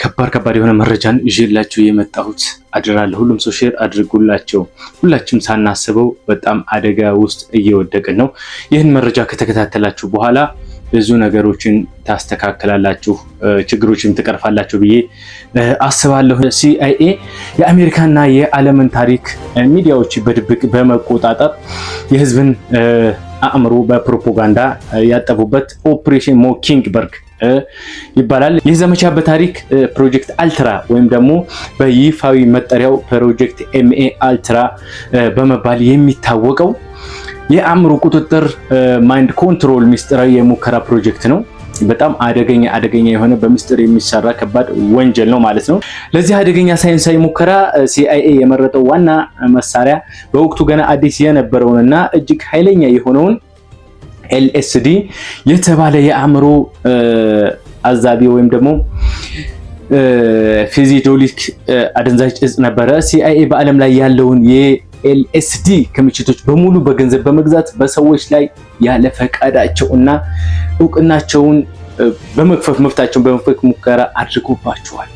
ከባድ ከባድ የሆነ መረጃን ይዤላችሁ የመጣሁት። አደራ ለሁሉም ሰው share አድርጉላቸው። ሁላችንም ሳናስበው በጣም አደጋ ውስጥ እየወደቅን ነው። ይህን መረጃ ከተከታተላችሁ በኋላ ብዙ ነገሮችን ታስተካክላላችሁ፣ ችግሮችን ትቀርፋላችሁ ብዬ አስባለሁ። ሲአይኤ የአሜሪካና የዓለምን ታሪክ ሚዲያዎች በድብቅ በመቆጣጠር የህዝብን አእምሮ በፕሮፓጋንዳ ያጠቡበት Operation Mockingbird ይባላል። ይህ ዘመቻ በታሪክ Project Ultra ወይም ደግሞ በይፋዊ መጠሪያው Project MK Ultra በመባል የሚታወቀው የአእምሮ ቁጥጥር mind control ሚስጥራዊ የሙከራ ፕሮጀክት ነው። በጣም አደገኛ አደገኛ የሆነ በሚስጥር የሚሰራ ከባድ ወንጀል ነው ማለት ነው። ለዚህ አደገኛ ሳይንሳዊ ሙከራ ሲአይኤ የመረጠው ዋና መሳሪያ በወቅቱ ገና አዲስ የነበረውንና እጅግ ኃይለኛ የሆነውን ኤልኤስዲ የተባለ የአእምሮ አዛቢ ወይም ደግሞ psychedelic አደንዛዥ እጽ ነበረ። ሲአይኤ በዓለም ላይ ያለውን የኤልኤስዲ ክምችቶች በሙሉ በገንዘብ በመግዛት በሰዎች ላይ ያለ ፈቃዳቸው እና እውቅናቸውን በመግፈፍ መብታቸውን በመግፈፍ ሙከራ አድርጎባቸዋል።